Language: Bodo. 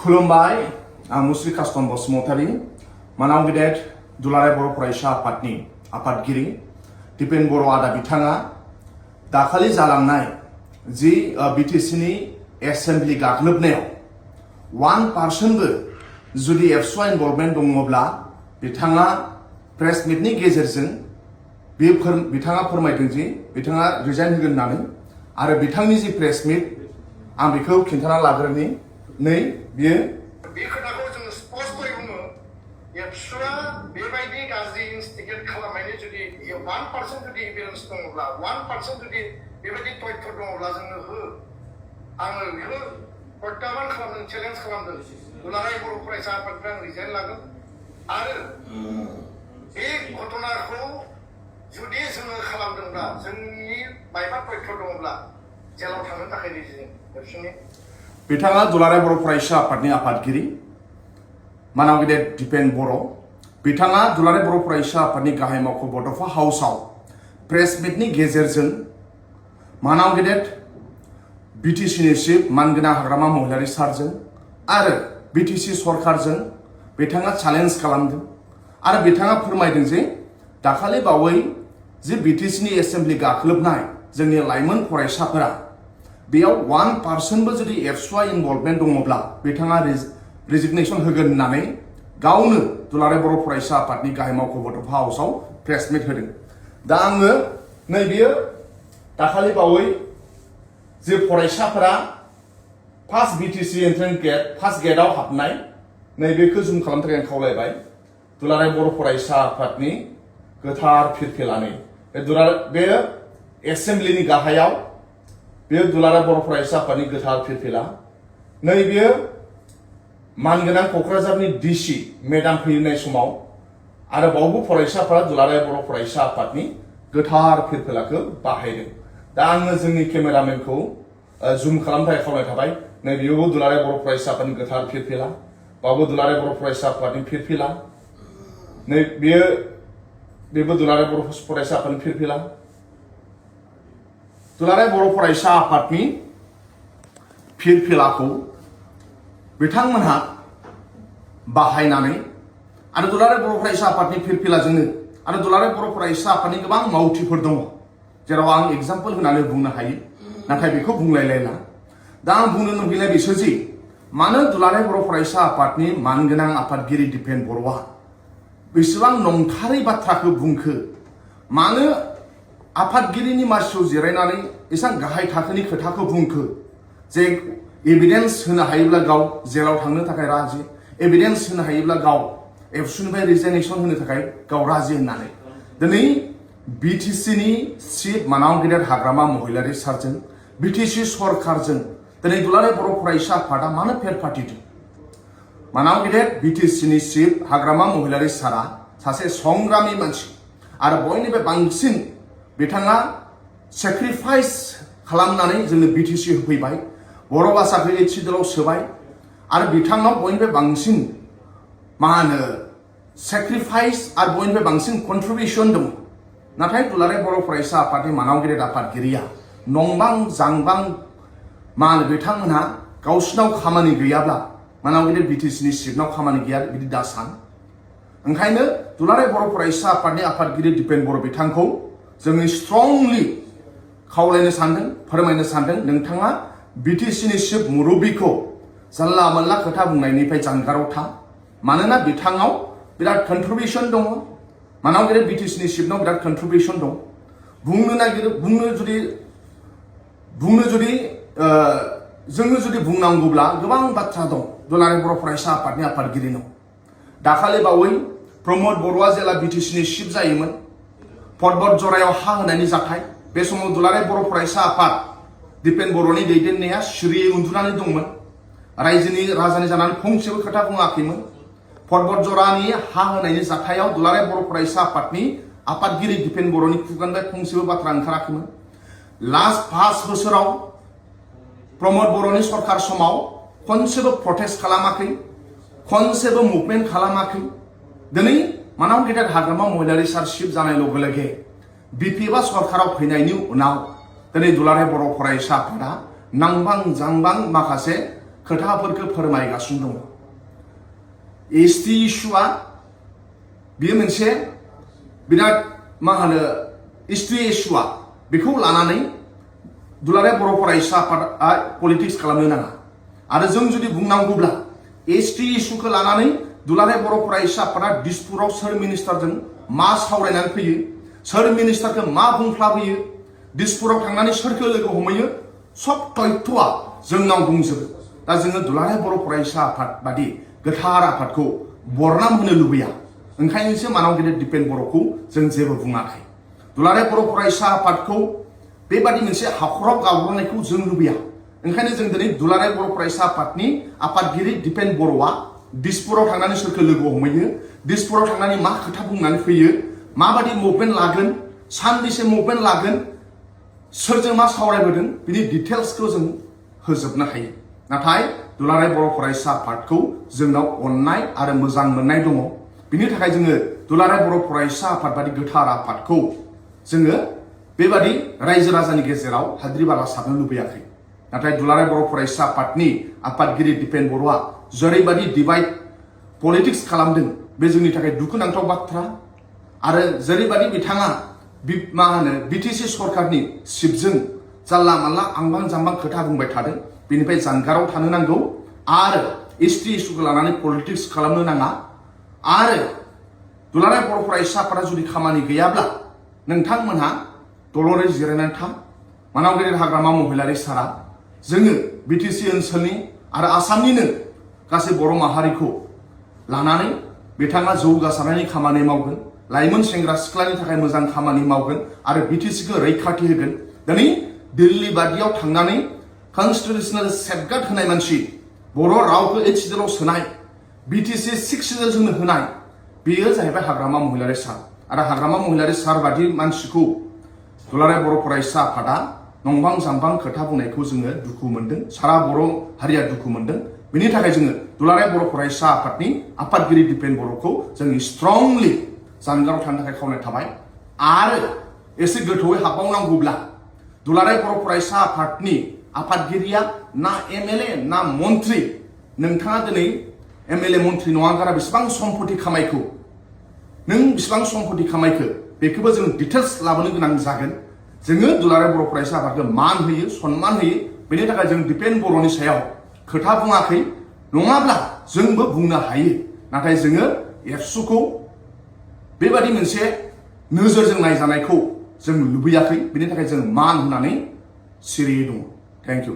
खुलुमबाय आं मुस्रि कास्टम बसुमतारी मानाव गेदेर दुलाराय बर' फरायसा आफादनि आफादगिरि दिपेन बर' आदा बिथाङा दाखालि जालांनाय जि बिटिसिनि एसेम्बलि गाग्लोबनायाव 1% बो जुदि ABSUआ इनभल्भमेन्ट दङब्ला बिथाङा प्रेस मिटनि गेजेरजों बिथाङा फोरमायदों जि बिथाङा रिजाइन होगोन होननानै आरो बिथांनि जि प्रेस मिट आं बेखौ खिन्थाना लाग्रोनि नै बियो बे खोथाखौ जों स्पष्टयै बुङो ABSUआ बेबायदि गाज्रि इनस्टिगेट खालामनायनि जुदि 1% जुदि एभिडेन्स दङब्ला 1% जुदि बेबायदि तथ्य दङब्ला जोंनो हो आङो बेखौ प्रत्याहान खालामदों चेलेन्ज खालामदों दुलाराय बर' फरायसा आफादनिफ्राय आं रिजाइन लागोन आरो बे घटनाखौ जुदि जोङो खालामदोंब्ला जोंनि मायबा तथ्य दङब्ला जेलाव थांनो थाखाय रेडि जों ABSUनि बिथाङा दुलाराय बर' फरायसा आफादनि आफादगिरि मानाव गेदेर दिपेन बर' बिथाङा दुलाराय बर' फरायसा आफादनि गाहाय मावख' बड'फा हाउसआव प्रेस मिटनि गेजेरजों मानाव गेदेर बिटिसिनि चिफ मानगोनां हाग्रामा महिलारि सारजों आरो बिटिसि सरकारजों बिथाङा चेलेन्ज खालामदों आरो बिथाङा फोरमायदों जे दाखालि बावै जे बिटिसिनि एसेम्बलि गाग्लोबनाय जोंनि लाइमोन फरायसाफोरा बेयाव 1% बो जुदि ABSUआ इनभल्भमेन्ट दङब्ला बिथाङा रेजिगनेसन होगोन होननानै गावनो दुलाराय बर' फरायसा आफादनि गाहाय मावख' बड'फा हाउसआव प्रेस मिट होदों। दा आङो नैबेयो दाखालि बावै जे फरायसाफोरा first BTC entrance gate first गेटआव हाबनाय नैबेखौ जुम खालामनो थाखाय आं खावलायबाय दुलाराय बर' फरायसा आफादनि गोथार फिरफिलानै बे एसेम्बलिनि गाहायाव बेयो दुलाराय बर' फरायसा आफादनि गोथार फिरफिला नैबेयो मानगोनां क'क्राझारनि डिसि मेडाम फैनाय समाव आरो बावबो फरायसाफोरा दुलाराय बर' फरायसा आफादनि गोथार फिरफिलाखौ बाहायदों। दा आङो जोंनि केमेरामेनखौ जुम खालामनो थाखाय खावलायनाय थाबाय नैबेयावबो दुलाराय बर' फरायसा आफादनि गोथार फिरफिला बावबो दुलाराय बर' फरायसा आफादनि फिरफिला नै बेबो दुलाराय बर' फरायसा आफादनि फिरफिला दुलाराय बर' फरायसा आफादनि फिरफिलाखौ बिथांमोनहा बाहायनानै आरो दुलाराय बर' फरायसा आफादनि फिरफिलाजोंनो आरो दुलाराय बर' फरायसा आफादनि गोबां मावथिफोर दङ जेराव आं एग्जाम्पल होनानै बुंनो हायो नाथाय बेखौ बुंलायलायला दा आं बुंनो लुबैनाय बिसो जि मानो दुलाराय बर' फरायसा आफादनि मानगोनां आफादगिरि दिपेन बर'आ बेसेबां नंथारै बाथ्राखौ बुंखो मानो आफादगिरिनि मासियाव जिरायनानै एसां गाहाय थाखोनि खोथाखौ बुंखो जे एभिडेन्स होनो हायोब्ला गाव जेलाव थांनो थाखाय राजि एभिडेन्स होनो हायोब्ला गाव ABSUनिफ्राय रिजाइनेसन होनो थाखाय गाव राजि होननानै दिनै बिटिसिनि चिफ मानाव गेदेर हाग्रामा महिलारि सारजों बिटिसि सरकारजों दिनै दुलाराय बर' फरायसा आफादा मानो फेर फाथिदों मानाव गेदेर बिटिसिनि चिफ हाग्रामा महिलारि सारा सासे संग्रामि मानसि आरो बयनिफ्राय बांसिन बिथाङा सेक्रिफाइस खालामनानै जोंनो बिटिसि होफैबाय बर' भाषाखौ एसिडलाव सोबाय आरो बिथांनाव बयनिफ्राय बांसिन सेक्रिफाइस आरो बयनिफ्राय बांसिन कन्ट्रिबिउसन दङ नाथाय दुलाराय बर' फरायसा आफादनि मानाव गेदेर आफादगिरिया नंबां जांबां बिथांमोनहा गावसिनाव खामानि गैयाब्ला मानाव गेदेर बिटिसिनि चिफनाव खामानि गैया बिदि दा सान ओंखायनो दुलाराय बर' फरायसा आफादनि आफादगिरि दिपेन बर' बिथांखौ जोङो स्ट्रंलि खावलायनो सानदों फोरमायनो सानदों नोंथाङा बिटिसिनि चिफ मुरब्बीखौ जानला मोनला खोथा बुंनायनिफ्राय जानगाराव था मानोना बिथाङाव बिराद कन्ट्रिबिउसन दङ मानाव गेदेर बिटिसिनि चिफनाव बिराद कन्ट्रिबिउसन दं जोङो जुदि बुंनांगौब्ला गोबां बाथ्रा दं दुलाराय बर' फरायसा आफादनि आफादगिरिनाव दाखालि बावै प्रमद बर'आ जेला बिटिसिनि चिफ जायोमोन पर्बत जरायाव हा होनायनि जाथाय बे समाव दुलाराय बर' फरायसा आफाद दिपेन बर'नि दैदेननाया सिरियै उन्दुनानै दंमोन राजानि जानानै फंसेबो खोथा बुङाखैमोन पर्बत जरानि हा होनायनि जाथायाव दुलाराय बर' फरायसा आफादनि आफादगिरि दिपेन बर'नि खुगानिफ्राय फंसेबो बाथ्रा ओंखाराखैमोन लास्ट 5 बोसोराव प्रमद बर'नि सरकार समाव खनसेबो प्रटेस्ट खालामाखै खनसेबो मुभमेन्ट खालामाखै दिनै मानाव गेदेर हाग्रामा महिलारि सार चिफ जानाय लगे लगे बिपिएफआ सरकाराव फैनायनि उनाव दिनै दुलाराय बर' फरायसा आफादा नांबां जांबां माखासे खोथाफोरखौ फोरमायगासिनो दङ एसटि इस्युआ बियो मोनसे बिराद मा होनो एसटि इस्युआ बेखौ लानानै दुलाराय बर' फरायसा आफादआ पलिटिक्स खालामनो नाङा आरो जों जुदि बुंनांगौब्ला एसटि इस्युखौ लानानै दुलाराय बर' फरायसा आफादआ दिसपुराव सोर मिनिस्टारजों मा सावरायनानै फैयो सोर मिनिस्टारखौ मा बुंफ्लाबोयो दिसपुराव थांनानै सोरखौ लोगो हमहैयो सब तथ्यआ जोंनाव दंजोबो दा जोङो दुलाराय बर' फरायसा आफाद बादि गोथार आफादखौ बरनाम होनो लुबैया ओंखायनोसो मानाव गेदेर दिपेन बर'खौ जों जेबो बुङाखै दुलाराय बर' फरायसा आफादखौ बेबादि मोनसे हाखराव गावग्रोनायखौ जों लुबैया ओंखायनो जों दिनै दुलाराय बर' फरायसा आफादनि आफादगिरि दिपेन बर'आ दिसपुराव थांनानै सोरखौ लोगो हमहैयो दिसपुराव थांनानै मा खोथा बुंनानै फैयो माबादि मुभमेन्ट लागोन सानबेसे मुभमेन्ट लागोन सोरजों मा सावरायबोदों बिनि डिटेल्सखौ जों होजोबनो हायो नाथाय दुलाराय बर' फरायसा आफादखौ जोंनाव अननाय आरो मोजां मोननाय दङ बिनि थाखाय जोङो दुलाराय बर' फरायसा आफाद बादि गोथार आफादखौ जोङो बेबादि रायजो राजानि गेजेराव हाद्रि बाला सारनो लुबैयाखै नाथाय दुलाराय बर' फरायसा आफादनि आफादगिरि दिपेन बर'आ जेरैबादि डिभाइड पलिटिक्स खालामदों बे जोंनि थाखाय दुखुनांथाव बाथ्रा आरो जेरैबादि बिथाङा मा होनो बिटिसि सरकारनि सिपजों जानला मानला आंबां जांबां खोथा बुंबाय थादों बेनिफ्राय जानगाराव थानो नांगौ आरो एसटि इस्युखौ लानानै पलिटिक्स खालामनो नाङा आरो दुलाराय बर' फरायसा आफादा जुदि खामानि गैयाब्ला नोंथांमोनहा दलरै जिरायनानै था मानाव गेदेर हाग्रामा महिलारि सारा जोङो बिटिसि ओनसोलनि आरो आसामनिनो गासै बर' माहारिखौ लानानै बिथाङा जौगासारनायनि खामानि मावगोन लाइमोन सेंग्रा सिख्लानि थाखाय मोजां खामानि मावगोन आरो बिटिसिखौ रैखाथि होगोन दिनै दिल्ली बादियाव थांनानै कन्स्टिटिउसनेल सेफगार्ड होनाय मानसि बर' रावखौ 8 सिडुलाव सोनाय बिटिसि 6 सिडुलजोंनो होनाय बेयो जाहैबाय हाग्रामा महिलारि सार आरो हाग्रामा महिलारि सार बादि मानसिखौ दुलाराय बर' फरायसा आफादा नंबां जांबां खोथा बुंनायखौ जोङो दुखु मोनदों सारा बर' हारिया दुखु मोनदों बेनि थाखाय जोङो दुलाराय बर' फरायसा आफादनि आफादगिरि दिपेन बर'खौ जों स्ट्रंलि जानगाराव थानो थाखाय खावलायनाय थाबाय आरो एसे गोथौयै हाबबावनांगौब्ला दुलाराय बर' फरायसा आफादनि आफादगिरिया ना एमएलए ना मन्त्रि नोंथाङा दिनै एमएलए मन्त्रि नङा गारा बेसेबां सम्पति खामायखौ नों बेसेबां सम्पति खामायखो बेखौबो जों डिटेल्स लाबोनो गोनां जागोन जोङो दुलाराय बर' फरायसा आफादखौ मान होयो सन्मान होयो बेनि थाखाय जों दिपेन बर'नि सायाव खोथा बुङाखै नङाब्ला जोंबो बुंनो हायो नाथाय जोङो एबसुखौ बेबादि मोनसे नोजोरजों नायजानायखौ जों लुबैयाखै बेनि थाखाय जों मान होनानै सिरियै दङ थेंक इउ